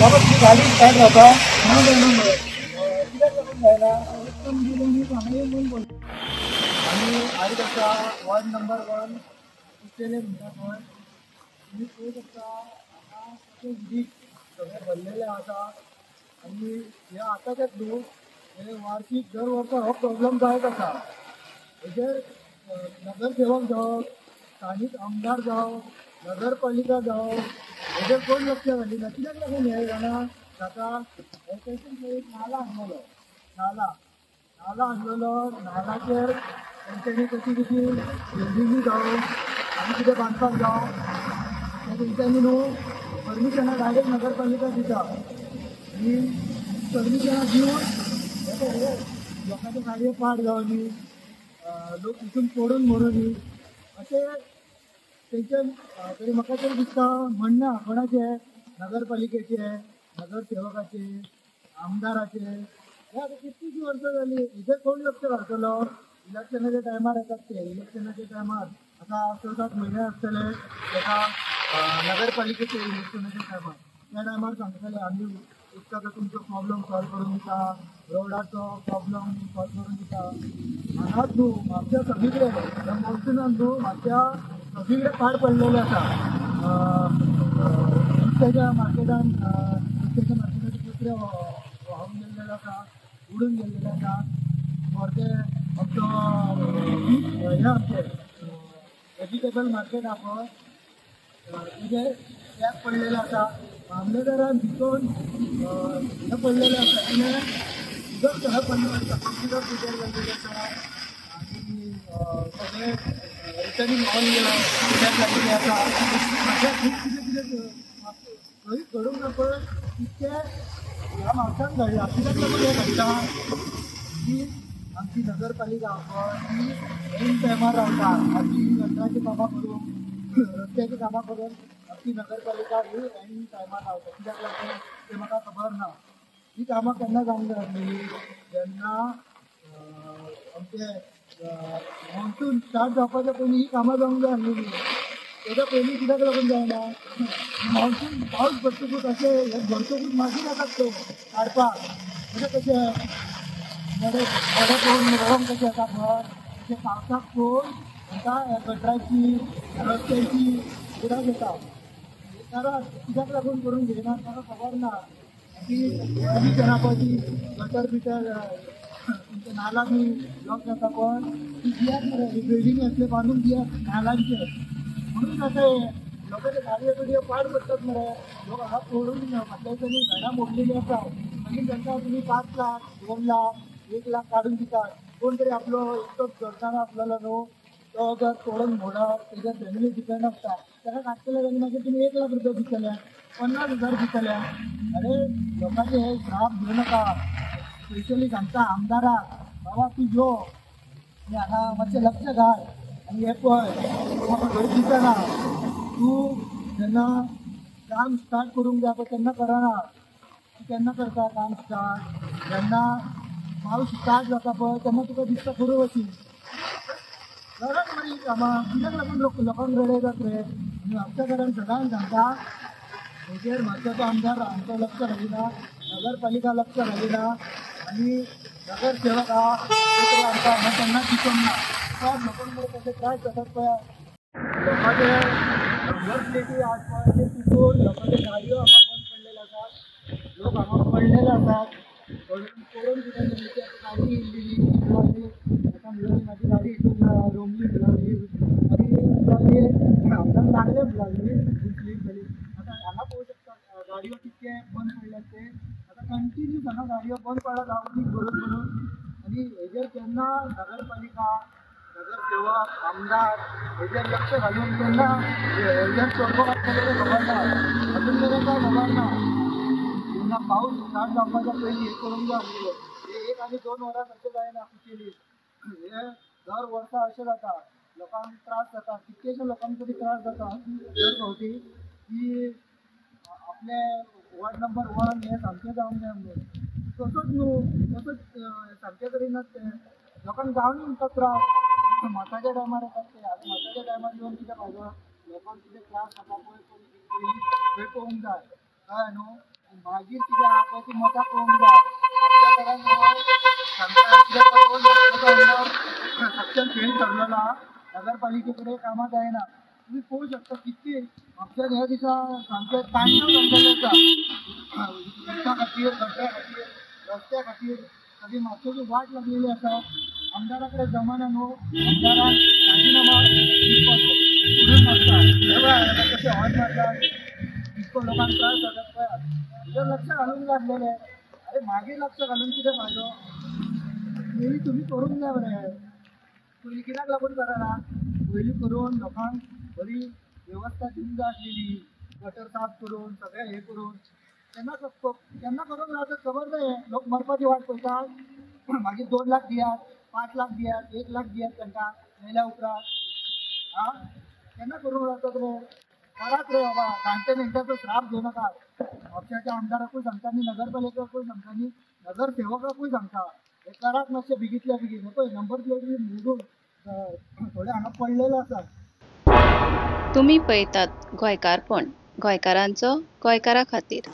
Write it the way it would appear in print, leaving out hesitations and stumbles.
बाबा तुजी गाडी स्टार्ट जाता ना जायना मरे, कित्याक लागून जायना? रक्कम दिली आनी हांगा येवन बंद पडलें. आनी आयज आसा वॉर्ड नंबर 1 कुचेले म्हणटा थंय. तुमी पळोवंक शकता हांगा कशें उदीक सगळें भरलेलें आसा. आनी हें आतांचेंच न्हू, हें वार्षीक दर वर्सा हो प्रॉब्लम जायत आसा. हेजेर नगरसेवक जावं, स्थानीक आमदार जावं, नगरपालिका जावं, हेजेर कोण लक्ष घालिना. कित्याक लागून हें जाणा जाता? हे पेशंट एक नाला आसलेलो, नाला नाला आसलेलो, नालाचेर तेंच्यांनी कशी कशी बिल्डिंगी जावं आनी कितें बांदपाक जावं तें तेंच्यांनी न्हू परमिशनां डायरेक्ट नगरपालिका दिता. आनी परमिशनां दिवन लोकांच्यो गाडयो पाड जावं न्ही, लोक तितून पडून मरूं न्ही अशें तेंचे तरी म्हाका तरी दिसता म्हणणें कोणाचें, नगरपालिकेचें, नगरसेवकाचें, आमदाराचें. हें आतां कितलींशीं वर्सां जालीं, हेजेर कोण लक्ष घालतलो? इलेक्शनाच्या टायमार येतात ते, इलेक्शनाच्या टायमार आतां 6-7 म्हयने आसतले ताका नगरपालिकेचे इलेक्शनाच्या टायमार, त्या टायमार सांगतले आमी उदकाचो तुमचो प्रॉब्लम सॉल्व करून दिता, रोडाचो प्रॉब्लम सॉल्व करून दिता. हांगाच न्हू, म्हापश्या सगळीकडे मॉन्सुनान न्हू म्हापश्या सगळीकडे पाड पडलेले आसा. नुस्त्याच्या मार्केटान, नुस्त्याच्या मार्केटाचे पत्रे व्हांवून गेल्लेले आसा, उडून गेल्लेले आसा. मोर्ते आमचो हें आमचें वेजिटेबल मार्केट आहा पळय, तेजेर टॅप पडलेले आसा. मामलेदारान भितर हें पडलेलें आसा, कितें उदक सगळें पडलेलें आसा, कंप्युटर रिपेर जाल्लेलें आसा. आनी सगळें रिटर्निंग ऑल रिपेर जाल्लेलें आसा. अशें खूब कितें कितें खंय घडूंक ना पळय तितकें ह्या म्हापशान घडलां. कित्याक लागून हें घडटा की आमची नगरपालिका पळय ती ऐन टायमार रावता. आमची गटराचीं कामां करून, रस्त्याचीं कामां करून आमची नगरपालिका ही ऐन टायमार रावता. कित्याक लागून तें म्हाका खबर ना. ही कामां केन्ना जावंक जाय आसलेली, जेन्ना आमचे मॉन्सून स्टार्ट जावपाच्या पयलीं ही कामां जावंक जाय आसलेली. तेच्या पयलीं कित्याक लागून जायना? मॉन्सून पावस पडटकूच अशें हें भरतकूच मागीर येतात ते काडपाक. म्हणजे कशें मडें मडें पळोवन रडोंक कशें येता पळय, तशें पावसाक पळोवन तांकां गटराची, रस्त्याची उडास येता. कारण कित्याक लागून करून घेयना ताका खबर ना. ती परमिशनां पळय ती गटर बिटर तुमच्या नाला बी ब्लॉक जाता पळय ती दियात मरे, ही बिल्डींग असले बांदून दियात नालांचेर. म्हणून अशें लोकांचे गाडयो बिडयो पाड पडटात मरे. लोक हांगा पडून फाटल्या दिसांनी झाडां मोडलेली आसा. मागीर तांकां तुमी 5 लाख, 2 लाख, 1 लाख काडून दितात. कोण तरी आपलो एकटोच घरकान्न आसलेलो न्हू तो जर तोडून मोडत तेज्या फॅमिली डिपेंड आसता, ताका काडटले आनी मागीर तुमी 1 लाख रुपया दितले, 50,000 दितले. अरे लोकांचे हे श्राप घेवं नाका. स्पेशली सांगता आमदाराक, बाबा तूं यो आनी हांगा मातशें लक्ष घाल आनी हें पळय, तूं म्हाका खंयच दिसना. तूं जेन्ना काम स्टार्ट करूंक जाय पळय तेन्ना करना. तूं केन्ना करता काम स्टार्ट? जेन्ना पावस स्टार्ट जाता पळय तेन्ना तुका दिसता करूं अशी करात मरे ही कामां. कित्याक लागून लोकांक रडयतात रे? आनी म्हापश्या घरान सगळ्यांक सांगता, हेजेर म्हापश्याचो आमदार आमचो लक्ष घालिना, नगरपालिका लक्ष घालिना आनी नगरसेवक आहा ते आमकां हांगा केन्नाच दिसूंक ना. लोकांक मरे कशे त्रास जातात पळय, लोकांचे नंबर प्लेटी आसा पळय ते तितून लोकांचे गाडयो हांगा बंद पडलेले आसात, लोक हांगा पडलेले आसात. पडून कितें गाडी येयल्ली मेळ्ळी, आतां मेळ्ळी म्हाजी गाडी हितून रोमली मेळ्ळी आनी आमकां लागले लागली स्लीप जाली. आतां हांगा पळोवंक शकता गाडयो कितके बंद पडल्यात ते. आतां कंटिन्यूस हांगा गाडयो बंद पडत आहा उदीक भरून भरून. आनी हेजेर केन्ना नगरपालिका, नगरसेवक, आमदार हेजेर लक्ष घालून केन्ना हेजेर तोडगो काडटले तें खबर ना. अजून मेरेन कांय खबर ना. जेन्ना पावस स्टार्ट जावपाच्या पयलीं हें करूंक जाय आसलेलें. हें 1 आनी 2 वरां अशें जायना कुचेली. हें दर वर्सा अशें जाता, लोकांक त्रास जाता, कितकेशे लोकांक तरी त्रास जाता दर फावटी की आपले वॉर्ड नंबर 1 हें सामकें जावंक जाय म्हणून. तसोच न्हू, तसोच सामकें करिनात ते. लोकांक जावन तो त्रास मताच्या टायमार येतात ते. आनी मताच्या टायमार येवन कितें फायदो? लोकांक कितें त्रास जाता पळय पयलीं थंय पळोवंक जाय, कळ्ळें न्हू? मागीर कितें आहा पळय ती मतां पळोवंक जाय. आमदार सक्षम फेल ठरलेलो आहा, नगरपालिके कडेन कामां जायना. तुमी पळोवंक शकता कितली म्हापश्यांत ह्या दिसा सामकें तांडव चल्लेलें आसा. उदका खातीर, गटरा खातीर, रस्त्या खातीर सगळी म्हापशेची वाट लागलेली आसा. आमदारा कडेन जमाना न्हू, आमदारान राजिनामा दिवपाचो म्हणून मागता. हे पळय कशें हॉर्न मारतात, इतको लोकांक त्रास जातात पळयात. तुजेर लक्ष घालूंक जाय आसलेलें. अरे मागीर लक्ष घालून कितें फायदो? पयलीं तुमी करूंक जाय मरे. पयलीं कित्याक लागून करना? पयलीं करून लोकांक बरी वेवस्था दिवंक जाय आसलेली, गटर साफ करून सगळें हें करून. केन्ना केन्ना करूंक रावतात खबर न्हय. लोक मरपाची वाट पळयतात. मागीर 2 लाख दियात, 5 लाख दियात, 1 लाख दियात तांकां मेल्या उपरांत. आं, केन्ना करूंक रावतात रे? करात रे बाबा, जाणटे नेणट्याचो श्राप घेवं नाकात. म्हापश्याच्या आमदाराकूय सांगता आनी नगरपालिकेकूय सांगता आनी नगरसेवकाकूय सांगता, हे करात मातशें बेगींतल्या बेगीन. पळय नंबर प्लेट बी मोडून थोडे हांगा पडलेले आसात. तुमी पळयतात गोंयकारपण, गोंयकारांचो गोंयकारा खातीर.